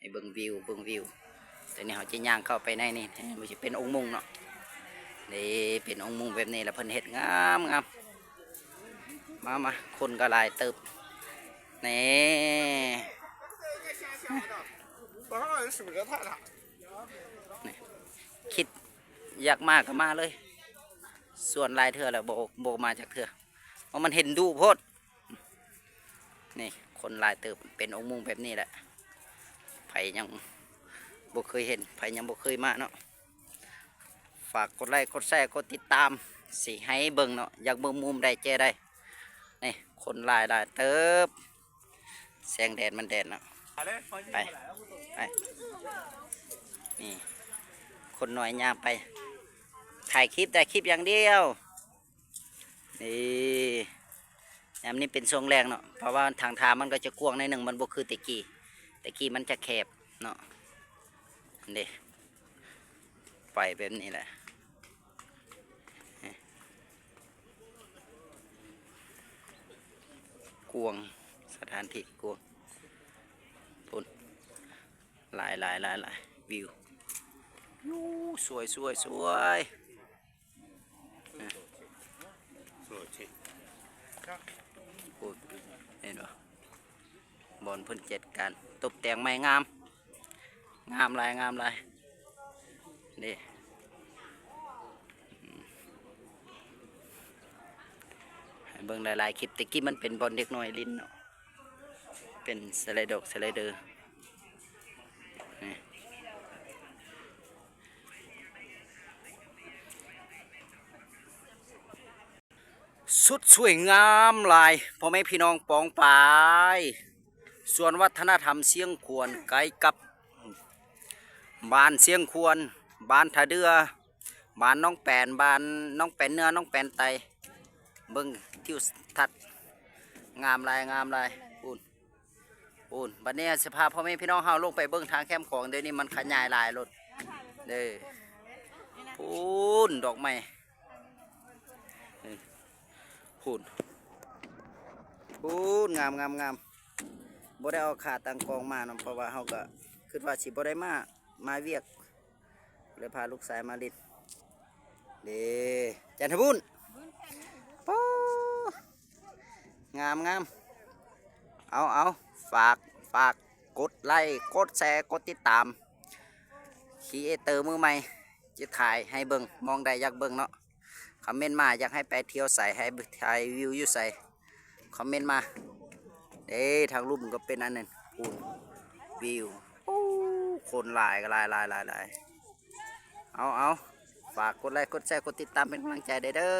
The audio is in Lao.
ໃຫ້ເບິ່ງວິວ ເບິ່ງວິວ. ຕອນນີ້ເຮົາຈະຍ່າງເຂົ້າໄປໃນນີ້ ມັນຊິເປັນອົງມຸງເນາະ. ນີ້ເປັນອົງມຸງແບບນີ້ລະ ເພິ່ນເຮັດງາມໆ. ມາໆ ຄົນກໍຫຼາຍເຕີບ. ນີ້ ນີ້ ຄິດຢາກມາກໍມາເລີຍ. ຊວນຫຼາຍເທື່ອແລ້ວ ບໍ່ ບໍ່ມາຈັກເທື່ອ ເພາະມັນເຫັນດຸໂພດ. ນີ້ ຄົນຫຼາຍເຕີບ ເປັນອົງມຸງແບບນີ້ແຫຼະ. ໃຜຍັງບໍ່ເຄີຍເຫັນ ໃຜຍັງບໍ່ເຄີຍມາເນາະ ຝາກກົດໄລ ກົດແຊ ກົດຕິດຕາມ ຊິໃຫ້ເບິ່ງເນາະ. ຢາກເບິ່ງມຸມໃດແຈໃດ. ນີ້ ຄົນຫຼາຍ ຫຼາຍເຕີບ. ແສງແດດມັນແດດເນາະ. ໄປ ໄປ ນີ້ ຄົນນ້ອຍຍ່າງໄປ ຖ່າຍຄລິບ ໄດ້ຄລິບຢ່າງດຽວ. ນີ້ ຍາມນີ້ເປັນຊ່ວງແລງເນາະ ເພາະວ່າທາງທາງມັນກໍຈະກວ້າງໜ້ອຍໜຶ່ງ ມັນບໍ່ຄືແຕ່ກີ້ ແຕ່ກີ້ມັນຈະແຄບເນາະ. ນີ້ ໄປແບບນີ້ແຫຼະ ກວ້າງ ສະຖານທີ່ກວ້າງ. ພຸ້ນ ຫຼາຍໆໆໆ ວິວ ໂອ້ ສວຍໆໆ. ອາ ໂອ້ ເຫັນບໍ່ ບ່ອນເພິ່ນຈັດການຕົບແຕ່ງໃໝ່ ງາມ ງາມຫຼາຍ ງາມຫຼາຍເດ້. ອືມ ໃຫ້ເບິ່ງຫຼາຍໆຄລິບ. ແຕ່ກີ້ມັນເປັນບ່ອນເດັກນ້ອຍຫຼິ້ນເນາະ ເປັນສະໄລດອກສະໄລເດີ. ນີ້ ສຸດສວຍງາມຫຼາຍ ພໍ່ແມ່ພີ່ນ້ອງປ້ອງປາຍ. ສວນວັດທະນະທຳຊຽງຂວນ ໃກ້ກັບບ້ານຊຽງຂວນ, ບ້ານທ່າເດື່ອ, ບ້ານໜອງແປນ, ບ້ານໜອງແປນເໜືອ, ໜອງແປນໃຕ້. ເບິ່ງທິວທັດ ງາມຫຼາຍ ງາມຫຼາຍ. ພຸ້ນ ພຸ້ນ ບັດນີ້ຊິພາພໍ່ແມ່ພີ່ນ້ອງເຮົາລົງໄປເບິ່ງທາງແຄມຂອງ. ດຽວນີ້ມັນຂະຫຍາຍຫຼາຍໂລດເດີ. ພຸ້ນ ດອກໄມ້ ພຸ້ນ ພຸ້ນ ງາມ ງາມ ງາມ. ບໍ່ໄດ້ເອົາຂາຕັ້ງກ້ອງມາເນາະ ເພາະວ່າເຮົາກະຄິດວ່າຊິບໍ່ໄດ້ມາ ມາວຽກ ເລີຍພາລູກຊາຍມາຫຼິ້ນເດ້. ຈັນທະບຸນ ໂອ້ ງາມ ງາມ. ເອົາ ເອົາ ຝາກ ຝາກກົດໄລ ກົດແຊ ກົດຕິດຕາມ ຄຣີເອເຕີມືໃໝ່ ຈະຖ່າຍໃຫ້ເບິ່ງ ໝ່ອງໃດຢາກເບິ່ງເນາະ. ຄອມເມັນມາ ຢາກໃຫ້ໄປທ່ຽວໃສ ໃຫ້ຖ່າຍວິວຢູ່ໃສ ຄອມເມັນມາເດ້. ທາງລຸ່ມກໍເປັນອັນນັ້ນ ພຸ້ນ ວິວ ໂອ້ ຄົນຫຼາຍ ຫຼາຍ ຫຼາຍ ຫຼາຍ ຫຼາຍ. ເອົາ ເອົາ ຝາກກົດໄລ ກົດແຊ ກົດຕິດຕາມເປັນກຳລັງໃຈໄດ້ເດີ.